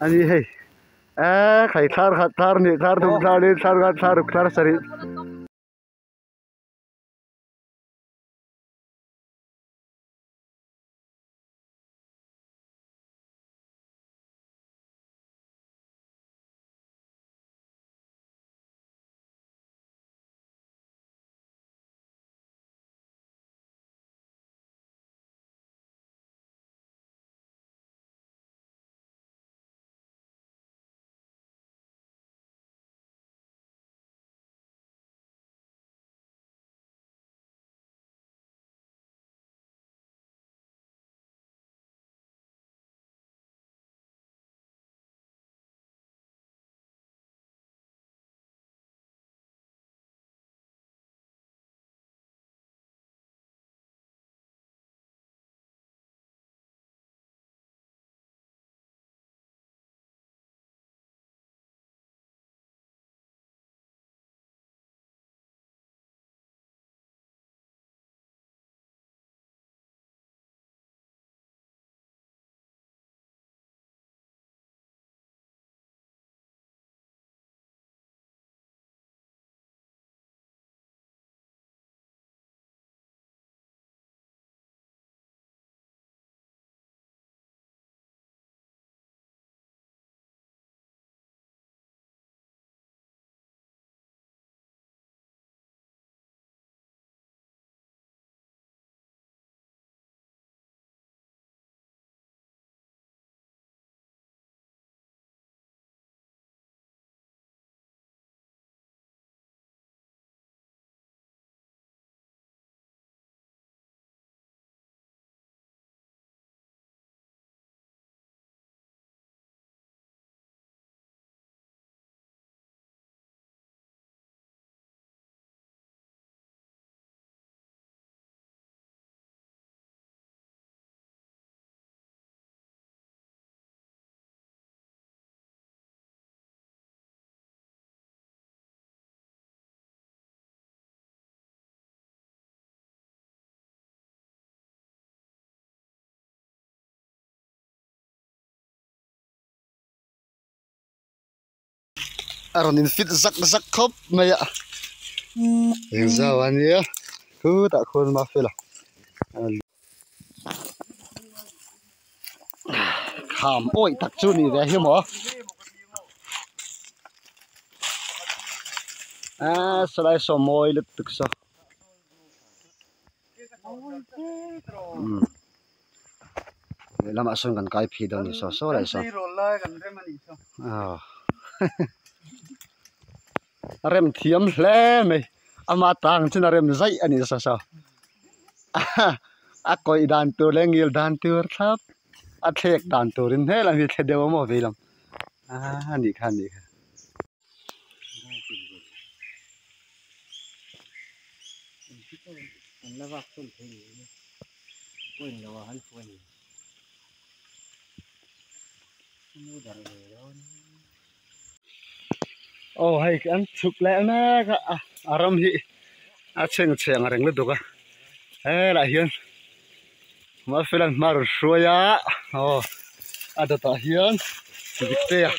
Ani hei a khai thlar khat thlar hnih thlar thum thlar li thlar nga thlar ruk thlar sarih. A rawn in fit zak zak khawp mai a eng zau a nia khutah khuan mafela kham awih tak chu ni ve hi maw a sawlai saw mawi lutuk saw lehlamah sawn kan kai phei dawn a ni saw saw lai sawn aw a rem thiam hle mai ama tang chuan a rem zaih a ni saw saw a kawih dan tur leh ngil dan tur thlap a thlek dan turin helam hi a thle deuh a maw veilam a nih kha a nih kha. Aw hei an chhuk leh mek a a ram hi a chhengchheng reng lutuk a helaiah hian Mafela hma rawn hruai a aw a dawtah hian Diktea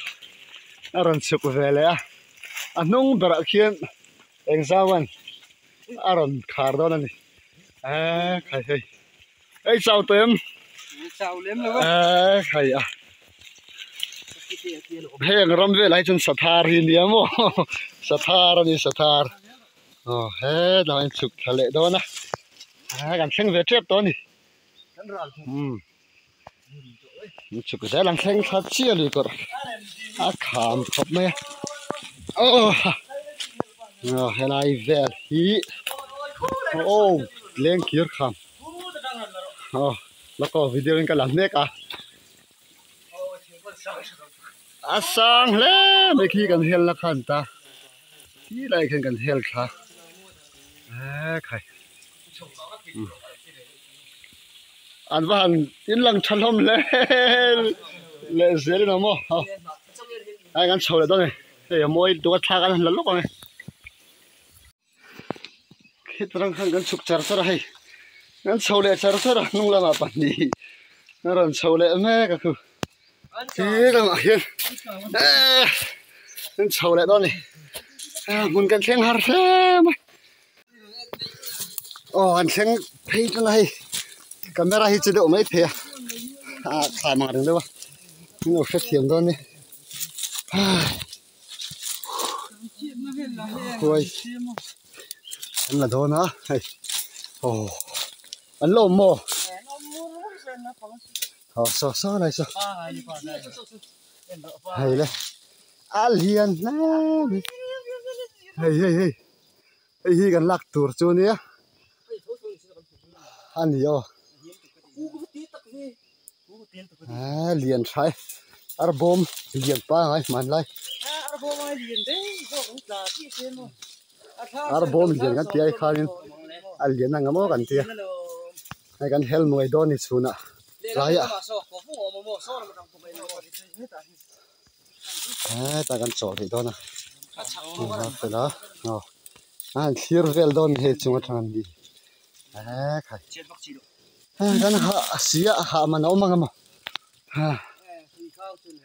a rawn chhuk ve leh a a hnung berah khian engzauan a rawn khar dawn a ni eee khai hei ei chau tawh em eee khai a heng ram velah hi chuan sathar hi a nia maw sathar a ni sathar aw hetlai ah hian chhuk thla leh dawn a kan thleng ve tep tawh a ni umm chhuk zel ang thleng thla chiah a ni kawr a kham khawp mai a aw aw helai vel hi aw leng kir kham aw la kaw video in ka la hnek a a sang hle mai khi kan hel na khan ta khi lai khian kan hel thla eee khai an va han in lang tha hlawm hle leh zel in awm aw hei kan chho leh dawn a ni hei a mawi lutuk a thla kan han la lawk ang e. Hetrang khan kan chhuk char char a hei kan chho leh char char a hnung lamah pahnih a rawn chho leh mek a khu. He lamah hian eee an chho leh dawn a ni hmun kan thleng har hle mai aw an thleng phei tlang a hei camera hi chu deuh mai thei a ah thla mang reng deuh a min lo hrethiam dawn nia khuai an la dawn a hei aw an la awm maw. Aw saw saw lai saw hei le a lian hle mai hei hei hei hei hi kan lak tur chu ania a ni aw a lian tha e arbawm lian pangai hmanlai arbawm lian kan tih ai khanin a lian ang emaw kan tia. Hei kan hel nuai dawn ni chhunah tlaiah hetah kan chawh rih dawn a a fel a aw a han thlir vel dawn ni hei chung atang an ni ekhai kan hah si a hah man a awm ang emaw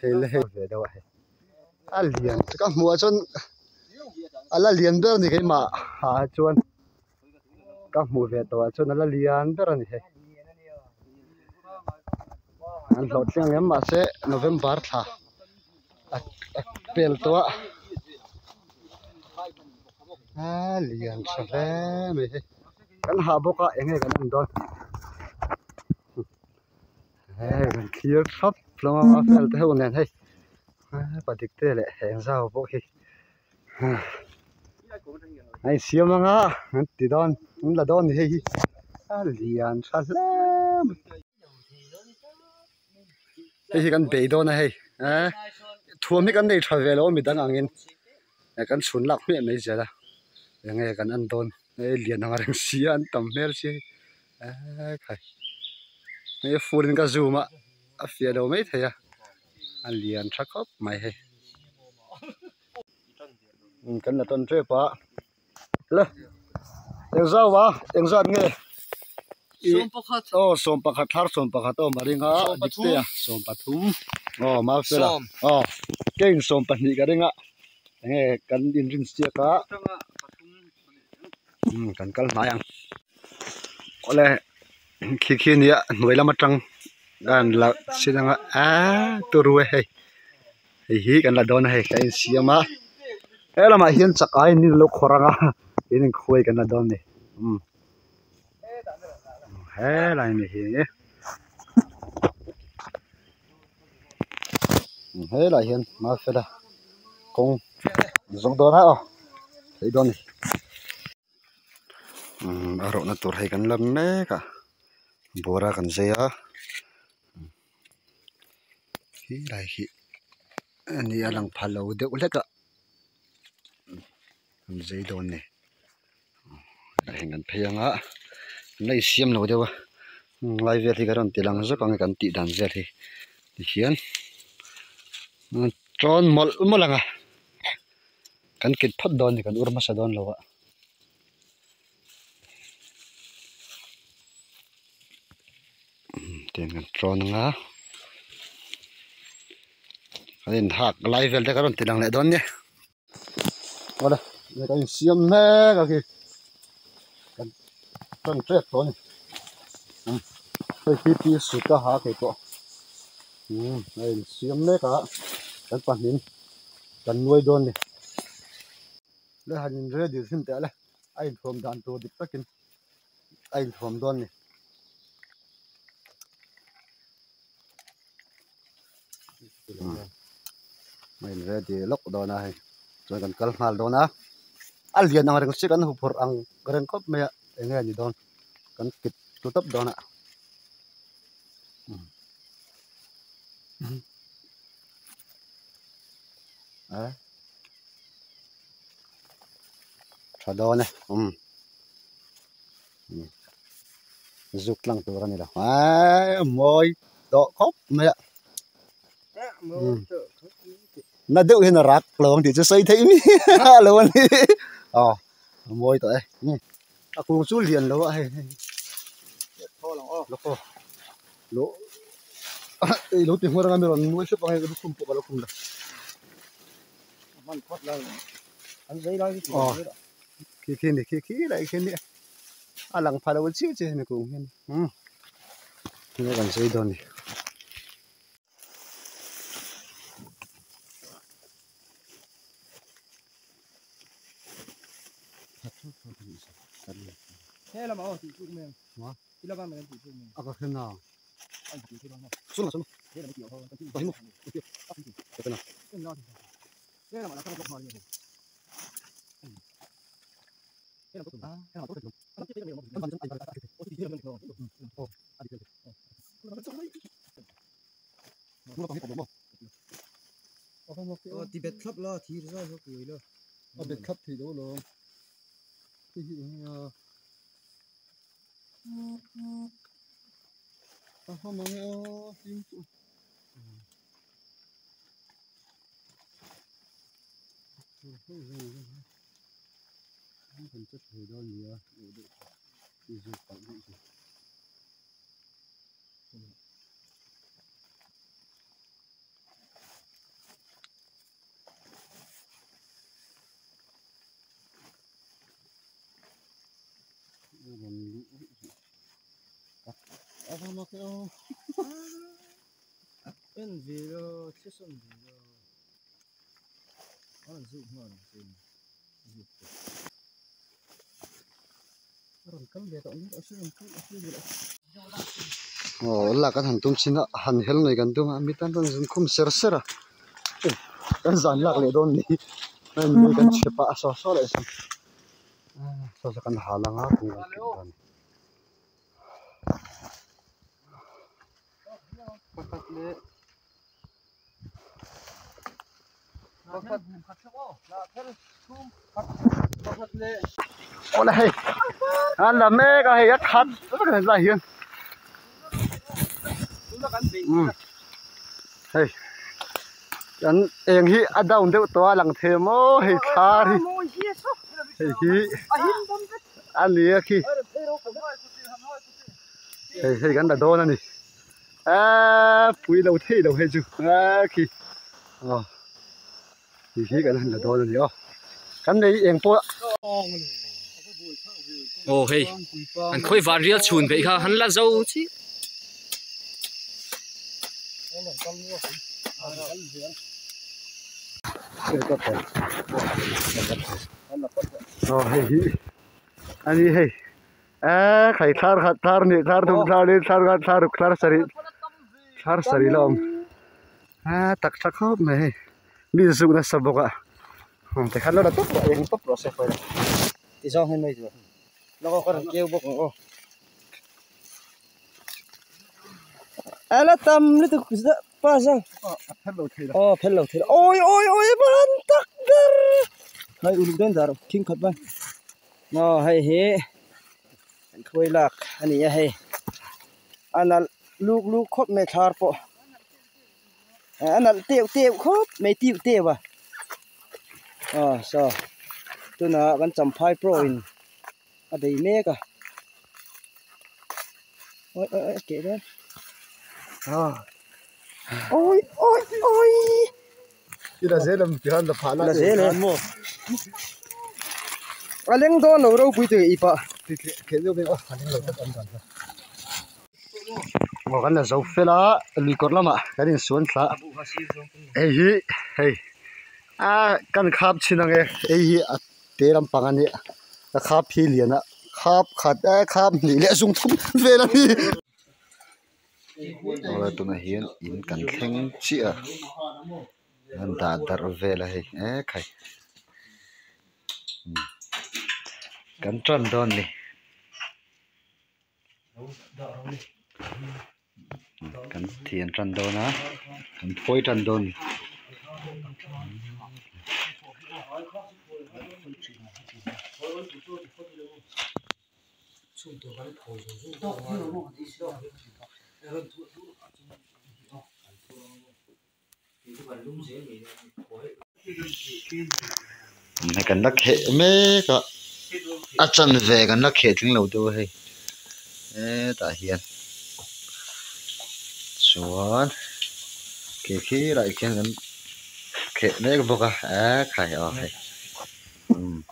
hei le hei ve deuh a hei a lian ka hmuh ah chuan a la lian ber a ni keimah ah chuan. Ka hmuh ve tawh ah chuan a la lian ber a ni hei. An hlawhtling ang em mahse November thla a pel tawh a a lian tha hle mai hei. Kan hah bawk a eng nge kan en dawn hei kan thlir thlap hlawm a a fel te ho nen hei padik te leh eng zau pawh hi. A insiam anga an ti dawn an la dawn a ni hei hi a lian tha hle mai hei hi kan bei dawn a hei eh thuam hi kan nei tha ve lo a midang angin kan chhun lak hmiah mai zel a enge kan en dawn hei lian ang reng si a an tam hmel si eh khai hei fur in ka zoom a a fiah lo mai thei a a lian tha khawp mai hei. Kan la tan tep a le engzau a engzat nge i aw sawm pakhat thar sawm pakhat aw maringa dikte a sawm pathum aw mafela aw kein sawm pahnih ka ring a enge kan inrin chiak a kan kal hnai ang awle khi khi nia hnuai lam atang kan la sin anga aaa turu e hei. Hei hi kan la dawn a hei ka insiam a he lamah hian chak aiin ni lo khawrh ang a tin inkhuai kan la dawn a ni umm helai mi hi helai hian Mafela kawng an zawng dawn a aw theih dawn a ni umm a rawhna tur hei kan la mek a bawra kan zai a. Khi lai khi a ni a lang pha lo deuh hlek a an zei dawn ni heng kan phei anga an la insiam lo deuh a lai vel hi ka rawn ti lang zawk ang kan tih dan vel hi tihian tawn mawlh mawlh ang a kan kit phawt dawn a ni kan ur hmasa dawn lo a. Tiang kan tawn anga kan inhak lai vel te ka rawn ti lang leh dawn nia awle kan insiam mek a khi kan tawn tep tawh a ni hei hi pi sut a ha thei pawh a insiam mek a kan pahnih kan nuai dawn a ni le han in ready zin teh le a inthuam dan tur dik takin. A inthuam dawn a ni. A in ready lawk dawn a hei chuan kan kal nghal dawn a a lian ang reng si kan huphurh ang reng khawp mai a eng nge ni dawn kan kit tlu tawp dawn a. Tha dawn e umm zuk tlang tur a ni lo eee mawi tawh khawp mai a na deuh hian a rak lo ang tih chu sawi theih miah lo a ni aw a mawi tawh e a kung chu lian lo a hei. Ei lo ti hmuar anga mi rawn nuai hrep ang hei lukhum pawh ka lo khum la. Aw khi khi ni khi khi lai khi ni a lang pha lo chiah chiah hemi kung hian umm tinge kan zai dawn ni. A ka hre na. Tibet thlap la thir zai ho kuai la. A bet thlap thei lo alawm. Hei hi eng nge a? A hma mang e aw hlim chu. Kan che thei dawn nia duh duh i zuk palh duh chu. En ve lo thil sawn ve lo a rawn zuk nghal ang che zuk tawh a rawn kal ve tawh a rawn kal a thil aw lak an han tum chin a han hel ngei kan tum a mi tan chuan zun khum ser ser a kan zan lak leh dawn ni hi kan chhe pah a saw saw leh sawn saw saw kan hal anga kan rawn keuh dawn a ni. Awle hei an la mek a hei a khat vek a ni lai hian umm hei kan eng hi a down deuh tawh a lang thei maw hei thla hi hei hi a ni a khi hei hei kan la dawn a ni eee pui lo thei lo hei chu eee khi aw hei hi kan han la dawn a ni aw kan nei eng pawh aw hei an khawi van rial chhun beih kha han la zo chi aw hei hi a ni hei eee khai thlar khat thlar hnih thlar thum thlar li thlar nga thlar ruk thlar sarih thlar sarih la awm eee tak tha khawp mai hei mi zuk nasa bawk a tikhan lo la tawp rawh eng tawp rawh se pawh ila ti zawng hian mai tur lawk aw ka rawn keu bawk ang aw ala tam lutuk pa zang a phel lo thei lo aw phel lo thei lo awi awi awi van tak ber hei uluk dawn dar khing khat ban aw hei hi an khawi lak a ni a hei a nalh luk luk khawp mai thlar pawh a nalh teuh teuh khawp mai tiu teuh a aw saw tunah kan champhai pro in a bei mek a awi awi awi a keh dawn awi awi awi I la zel em tihian la phah la zel e a leng dawn lo ropui tur i pah aw kan la zo fel a lui kawr lamah kan insuan thla hei hi hei a kan khap chhin ang e hei hi a te lampang a nia a khap hi lian a khap khat e khap hnih leh zung thum vel a ni. Awle tunah hian in kan thleng chiah a an dah darh vel a hei e khai kan tan dawn a ni kan thian tan dawn a kan phawi tan dawn a ni. Hei kan la kheh mek a a chanve kan la kheh tling lo deuh a hei hetah hian Chuan khi khi lai khian kan kheh mek bawk a eh khai aw hei umm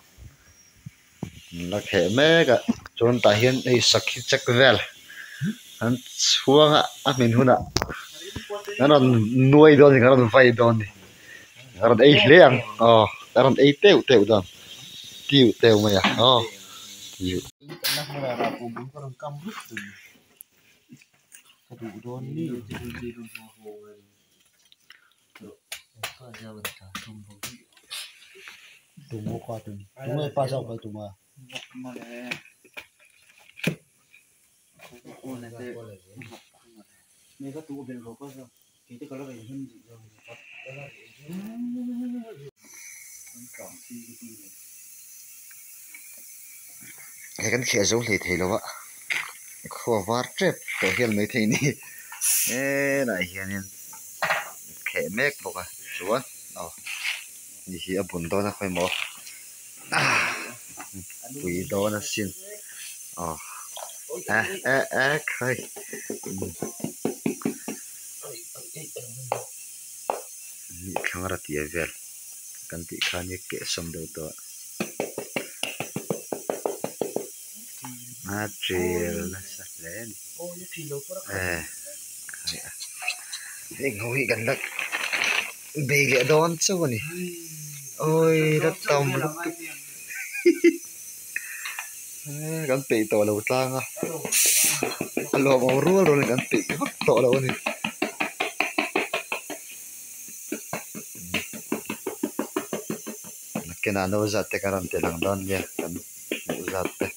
an la kheh mek a chuan tah hian hei sakhi check vel an chhuang a a hmin hunah an rawn nuai dawn a ni kan rawn vai dawn a ni an rawn ei hle ang aw an rawn ei teuh teuh dawn tiu teuh mai a aw tiu. He kan kheh zo hlei thei lo a khua var tep tawh hian mai thei ni helaiah hianin kheh mek bawk a chuan aw hei hi a bun dawn a khawimaw pui dawn asin aw eh eh eh khai thlangra tih vel kan tih khan hi kehsawm deuh tawh a ṭil nasa hle a ni eh heng ho hi kan la bei leh dawn chauh a ni awi la tam lutuk kan peih tawh lo tlang a a lawmawm rual rual in kan peih vak tawh lo a ni. Nakinah no zat te kan rawn ti lang dawn nia kan hmuh zat te.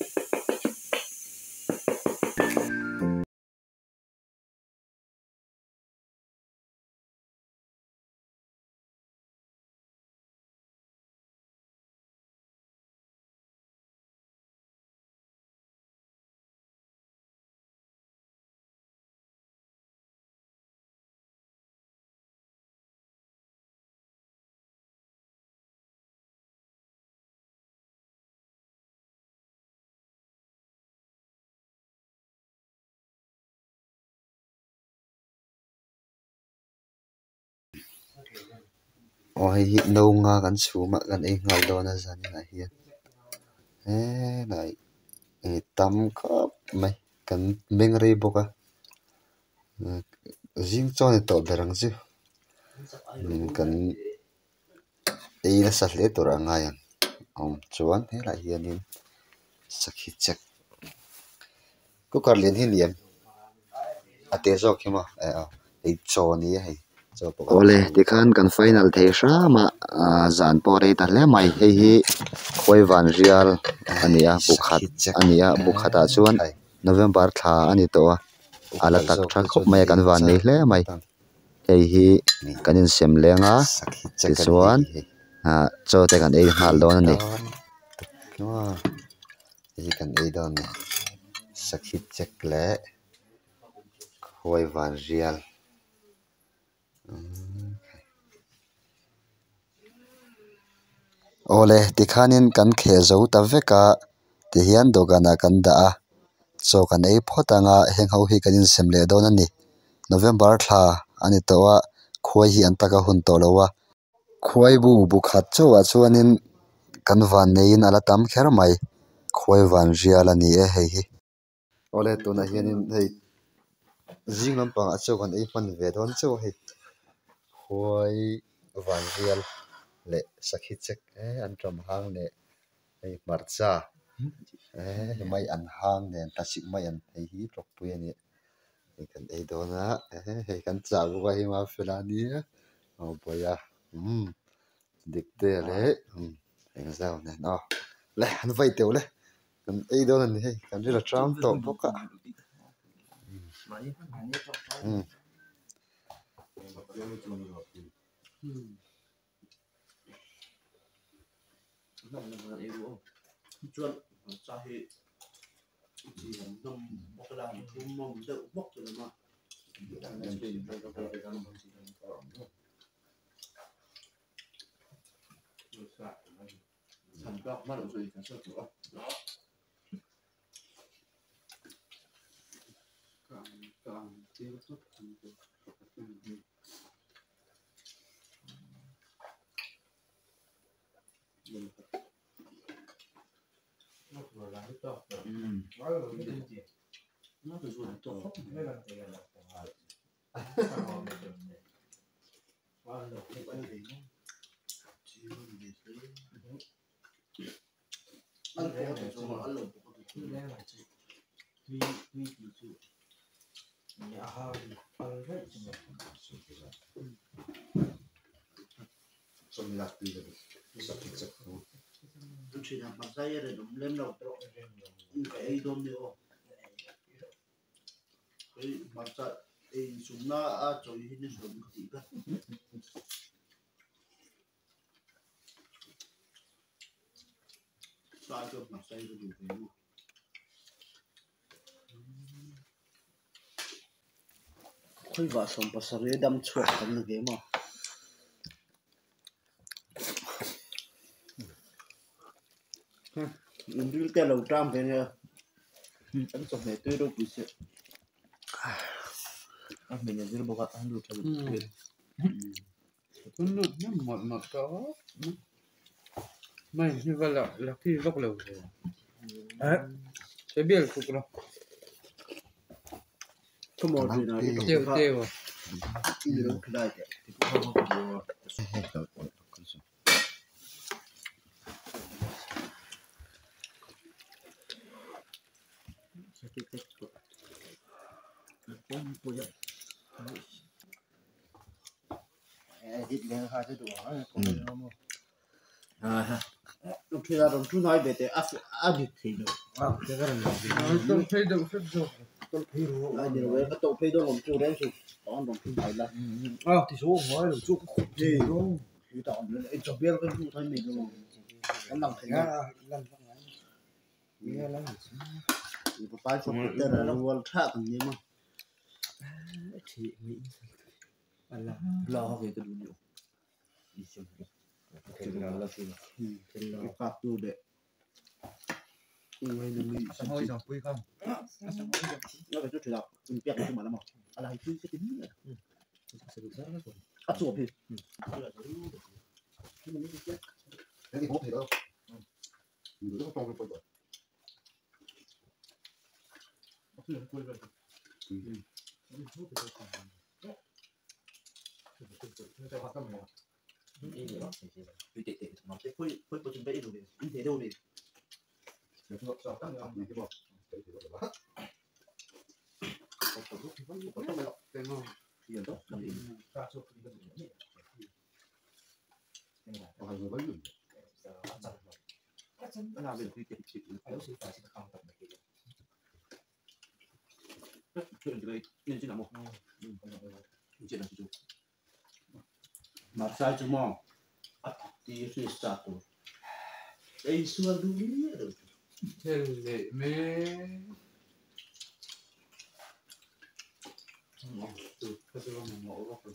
Aw hei hi no nga kan chhum a kan ei nghal dawn a zaninah hian helai ih tam khawp mai kan meng rei bawk a zing chaw a ni tawh ber ang chu kan ei nasa hle tur a ngai ang awm chuan helaiah hianin sakhi chek cooker lian hi a ni em a te zawk hi maw eh aw hei chaw a ni a hei chaw pawh Awle tikhan kan final thei hram a ah zan pawh a rei ta hle mai hei hi khuai van rial a ni a bu khat a ni a bu khatah chuan November thla a ni tawh a a la tak tha khawp mai a kan van nei hle mai hei hi kan insem leng a tichuan ah chaw te kan ei nghal dawn a ni. Hei hi kan ei dawn a ni sakhi chek leh khuai van rial. Awle tikhanin kan kheh zo ta vek a tihian dawhkanah kan dah a chaw kan ei phawt ang a heng ho hi kan insem leh dawn a ni November thla a ni tawh a khuai hi an taka hun tawh lo a khuai bu bu khat chauhah chuanin kan van neiin a la tam kher mai khuai van rial a ni e hei hi. Awle tunah hianin hei zing lampangah chaw kan ei hman ve dawn chauh a hei khuai van rial leh sakhi chek eh an ṭawm hang leh hei hmarcha eh mai an hang nen tasik mai an hei hi tawkpui a ni hei kan ei dawn a eh hei kan chah bawk a hei mafela ania aw bawiha umm dikte leh umm engzau nen aw le an vai teuh le. Kan ei dawn a ni hei kan rilru tang tawh bawk a umm. Khawiva 70 dam chhuak kan ni ve maw. Inril te a lo tang ve nia an chawhmeh tui ropui si a hmin a zir bawk a an lut tha lutuk An lut hnem mawlh mawlh tawh a mai hi va la lucky vak lo ve che bial tuk lo teu teu a. Thil leh mek tut kha chu a mamawh vak lo.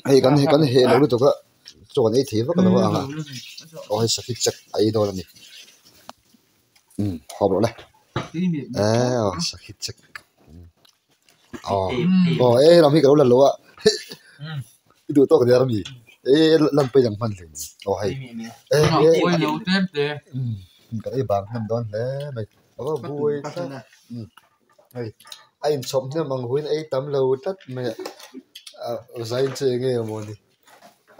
Hei kan kan heh lo lutuk a chaw kan ei thei vak lo a ang a aw hei sakhi chek a ei dawn a ni umm haw rawh le eee aw sakhi chek aw aw e helam hi ka lo la lo a i duh tawk der ami e lan pawh i lang hman hle aw hei e umm kan ei bang hnem dawn hle mai aw buai tlat umm hei a inchhawp hnem ang huin a ei tam lo tlat mai a zain chu eng nge mawni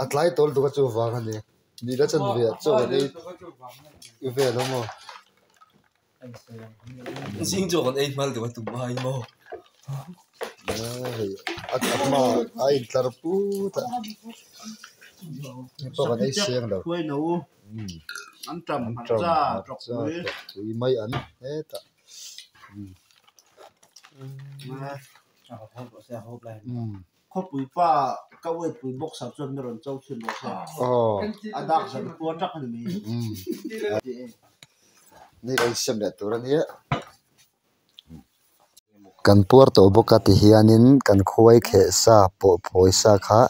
a tlai tawl duh a chu vang a ni nihna chan ve ah chaw kan ei vel a maw. Zing chaw kan ei hmal duh a tum ai maw. Hei a hma a intlar put a hei pawh kan ei seng lo an ṭam hmarcha tui mai an hetah. Khawpui pa ka wait pui boxer chuan mi rawn cho thin rawh se. A dak zan khua tak a ni mai. Ni kan siam leh tur a nia. Kan puar tawh bawk a ti hianin kan khuai kheh sa pawh phawi sa kha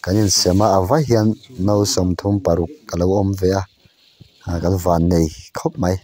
kan insiam a a vai hian no 36 a lo awm ve a kan van nei khawp mai.